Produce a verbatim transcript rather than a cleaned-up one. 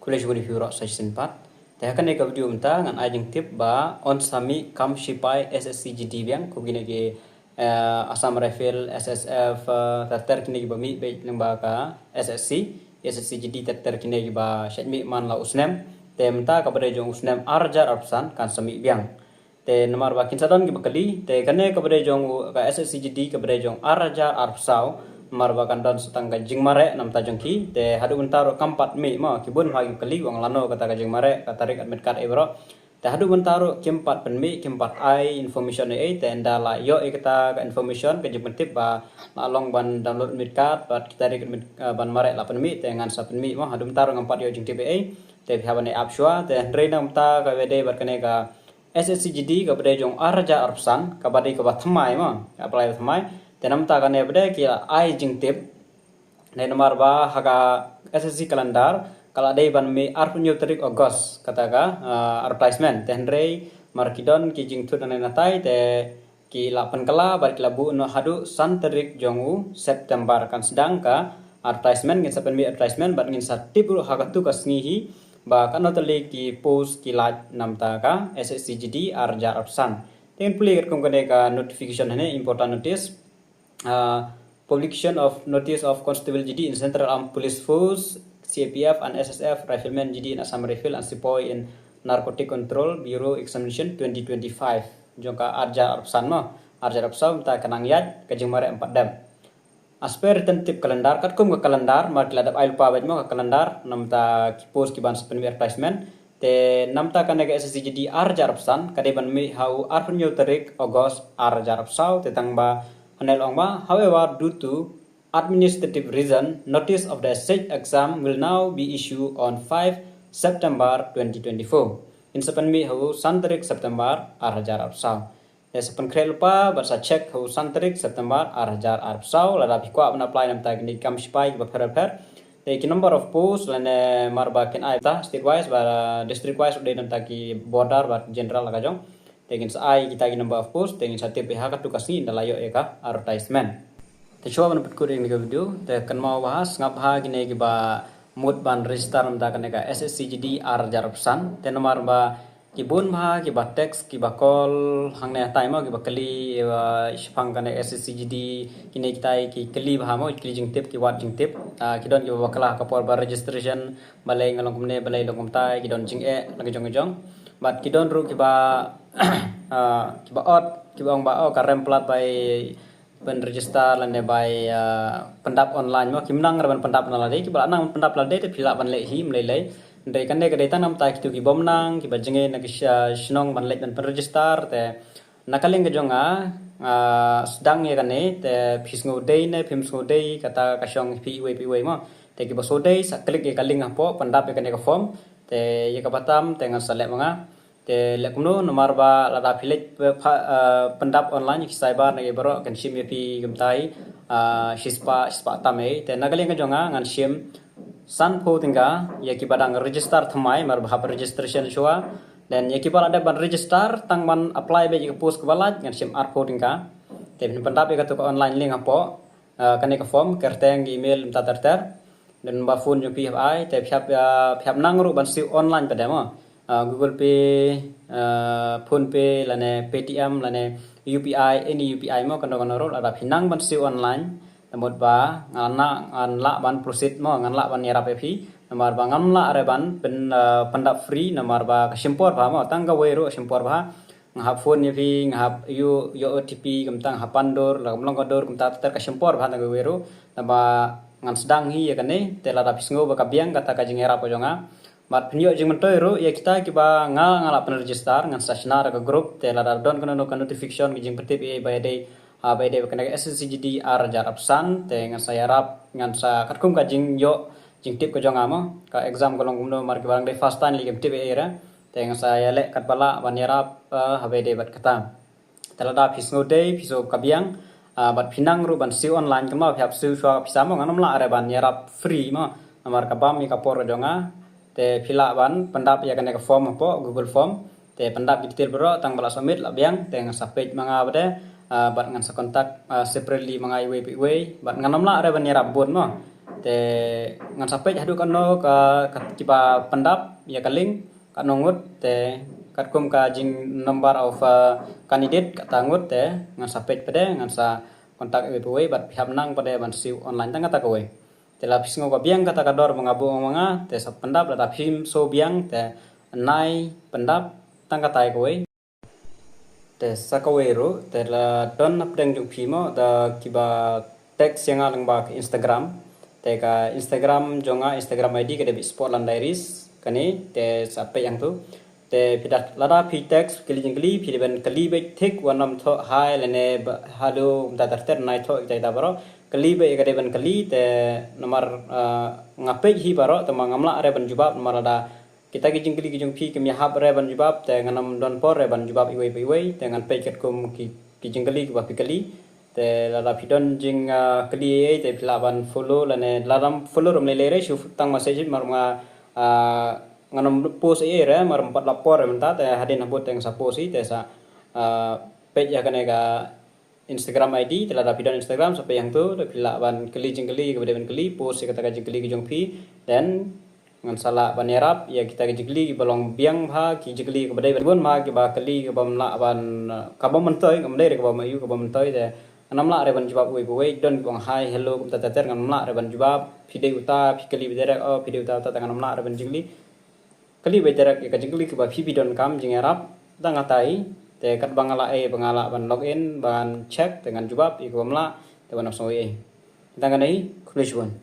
Khublei shibun ïa phi baroh sa shisien pat. Te ha kane ka video mynta ngan ai jingtip ba yn sa mih kam shipai S S C G D biang, kum kine ki, eh, Assam Rifle, S S F, eh, ter ter kine kiba mih beit lyngba ka S S C, S S C G D ter ter kine kiba shait mih man la u snem. Te mynta kaba dei jong u snem ar hajar arphew san kan sa mih biang. Te namar ba kin sa don kiba kylli, te kane kaba dei jong u ka S S C G D kaba dei jong ar hajar arphew saw, namar ba kan don sa tang ka jingmareh namta jong ki, te haduh mynta ruh kam pat mih mo, ki bun bha kiba kylli, ong lano kata ka jingmareh, ka tarik admit card ei baroh. Te haduh mynta ruh kim pat pynmih, kim pat ai information ei, te ynda la ïoh ïa kata ka information, ka jingpyntip ba la long ban download admit card, bad ki tarik admit, eh, ban mareh la pynmih, te ngan sa pynmih mo, haduh mynta ruh ngam pat ïoh jingtip ei, te phi hap ban ïa ap shuwa, te hynrei namta kaba dei bad kane ka S S C G D kaba dei jong ar hajar arphew san, kaba dei kaba thymmai mo, apply ba thymmai. Te namta kane ba dei ki ai jingtip. Dei namar ba ha ka S S C calendar ka la dei ban mih arphew hynñiew tarik August kata ka, ah, advertisement. Te hynrei mar ki don ki jingthut nangne natai te ki la pynkylla bad ki la buh noh haduh san tarik jong u September kan sdang ka advertisement, ngin sa pynmih advertisement bad ngin sa tip ruh ha katu ka sngi hi ba katno tylli ki post ki lait namta ka S S C G D ar hajar arphew san. Te ngin pule katkum kane ka notification hangne, important notice. Uh, publication of notice of Constable G D in Central Armed Police Force, C A P F and S S F, Rifleman G D in Assam Rifle and Sepoy in Narcotic Control Bureau Examination twenty twenty-five. Jong ka ar hajar arphew san mo, ar hajar arphew san mynta ka nang ïaid, ka jingmareh ym pat dep. As per written tip calendar, katkum ka calendar mar ki la dep ai lypa beit mo ka calendar namta ki post kiban sa pynmih advertisement. Te namta kane ka S S C G D ar hajar arphew san ka dei ban mih ha u arphew hynñiew tarik August ar hajar arphew saw, te tang ba hangne la ong ba, however, due to administrative reason, notice of the said exam will now be issued on five September twenty twenty-four. Ngin sa pynmih ha u san tarik September ar hajar arphew saw. Te sa pynkhreh lypa bad sa check ha u san tarik September ar hajar arphew saw, lada phi kwah ban apply namta kine ki kam shipai kiba pher pher. Te ki number of post lane mar ba kin ai ta state wise bad district wise, u dei namta ki border bad general la ka jong. Te ngin sa ai kita ki number of post, te ngin sa tip ïa ha katu ka sngi ynda la ïoh ïa ka advertisement. Te shuwa ban pynkut ïa kane ka video, te kynmaw bha, sngap bha kine kiba mut ban register namta kane ka S S C G D ar hajar arphew san. Te namar ba ki bun bha kiba text, kiba call hangne hatai mo, kiba kylli, eh, shaphang kane S S C G D, kine kitai ki kylli bha mo, kylli jingtip, ki wad jingtip. Ah, ki don kiba bakla ka por ba registration, balei nga long kumne, balei long kumtai, ki don jingeh la ka jong ka jong. Bad ki don ruh kiba, ah, kiba ot, kiba ong ba, oh, ka rem palat bai pynregister lane bai, ah, pyndap online mo, kim nang re ban pyndap na lade, kiba la nang pyndap lade te phi lah ban leh hi ym lei lei. Hynrei kane ka dei tang namta kito ki bym nang, kiba jngai na ki sha-, shnong ban leit ban pynregister, te na ka liang ka jong nga, ah, sdang ïa kane, te phi sngew dei ne phim sngew dei, kata ka shong phi iwei pa iwei mo. Te kiba sngew dei sa click ïa ka link hapoh, pyndap ïa kane ka form, te ïa kaba tam te ngan sa leh ma nga. Te leh kumno, namar ba lada phi leit pha-, eh, pyndap online ki cyber na ki baroh kin shim ïa phi kumtai, eh, shispah, shispah tam ei. Te na ka liang ka jong nga ngan shim sanphew tyngka ïa kiba dang register thymmai, mar ba hap registration shuwa. Then ïa kiba la dep ban register tang ban apply beit ïa ka post kaba lait ngan shim arphew tyngka. Te phin pyndap ïa katu ka online link hapoh, eh, kane ka form, kyrteng, email, mynta ter ter. Then ba phone jong phi hap ai, te phi hap, eh, phi hap nang ruh ban siew online pat de mo. Ah, Google Pay, ah, PhonePe, lane Paytm, lane U P I, any U P I mo, kano kano ruh, lada phi nang ban siew online, te mut ba ngan lah, ngan lah ban proceed mo, ngan lah ban ïarap ïa phi. Namar ba ngam lah re ban pyn, ah, pyndap free, namar ba ka shim por bha mo, tang kawei ruh shim por bha. Nga hap phone ïa phi, nga hap ïoh, ïoh O T P, kumta nga hap pan dur, lada kam long ka dur, kumta ter ter ka shim por bha tang kawei ruh. Namar ngan sdang hi ïa kane, te lada phi sngew ba ka biang kata ka jingïarap ka jong nga. Bad phin ïoh jingmyntoi ruh ïa kita kiba nga, nga lah pynregister, ngan sa shna da ka group, te lada don kano kano ka notification, ka jingpyntip ïa ba ïadei, ah, ba ïadei bad kane ka S S C G D ar hajar arphew san, te ngan sa ïarap, ngan sa katkum ka jingïoh jingtip ka jong nga mo, ka exam ka long kumno, mar kiba dang dei first time lei kim tip ei ei re, te ngan sa ïaleh katba lah ban ïarap, ah, ha ba ïadei bad kata. Te lada phi sngew dei, phi sngew ka biang, ah, bad phi nang ruh ban siew online, kumno phi hap siew shuwa ka pisa mo, ngan ym lah re ban ïarap free mo. Namar ka bam ïa ka por ka jong nga. Te phi lah ban pyndap ïa kane ka form hapoh, Google form. Te pyndap ki detail baroh, tang ba la submit la biang, te ngan sa peit ma nga pat de, ah, bad ngan sa contact, ah, separately ma nga iwei pa iwei, bad ngan ym lah re ban ïarap bun mo. Te ngan sa peit haduh katno ka, ka kiba pyndap ïa ka link, katno ngut, te katkum ka jing number of, uh, candidate kata ngut, te ngan sa peit pat de, ngan sa contact iwei pa iwei, bad phi hap nang pat de ban siew online tang kata kawei. Te lada phi sngew ba biang kata ka dor ba nga buh ma nga, te sa pyndap, lada phim sngew biang, te nai pyndap tang kata kawei. Te sa kawei ruh, te la don hapdeng jong phi mo, da kiba text ïa nga lyngba ka Instagram. Te ka Instagram jong nga, Instagram I D ka dei Sportland Diaries, kane, te sa peit hangtu. Te phi da, lada phi text kylli jingkylli, phi dei ban kylli beit thik, wat nym thoh hi lane ba, hello, kumta ter ter, nai thoh kita kita baroh. Kylli beit ïa ka dei ban kylli, te namar, ah, nga peit hi baroh, te ma ngam lah re ban jubab, namar lada kita ki jingkylli ki jong phi kim ïahap re ban jubab, te ngan ym don por re ban jubab iwei pa iwei, te ngan peit katkum ki, ki jingkylli kiba phi kylli. Te lada phi don jing, ah, kylli ei ei, te phi lah ban follow lane lada ym follow ruh ym lei lei re, shu tang message, mar nga, ah, ngan ym post ei ei re, mar ym pat lap por re mynta, te hadien habud te nga sa post hi, te sa, ah, peit ïa kane ka Instagram I D, te lada phi don Instagram, sa peit hangtu, te phi lah ban kylli jingkylli kiba dei ban kylli, post ïa kata ka jingkylli ki jong phi, then ngan sa lah ban ïarap ïa kita ki jingkylli kiba long biang bha, ki jingkylli kiba dei ban bun bha, kiba kylli kiba ym lah ban, uh, kaba myntoi, kam dei re kaba ym aïu, kaba myntoi, te ngan ym lah re ban jubab uwei pa uwei, don kiba ong hi, hello, kumta ter ter, ngan ym lah re ban jubab, phi dei uta, phi kylli beit direct, oh, phi dei uta, uta, te ngan ym lah re ban jingkylli. Kylli beit direct ïa ka jingkylli kiba phi, phi donkam jingïarap, tang katai, te katba nga lah ei, ba nga lah ban log in, ban check, te ngan jubab, ïa kiba ym lah, te ban ym sngew ei ei. Tang kane, khublei shibun.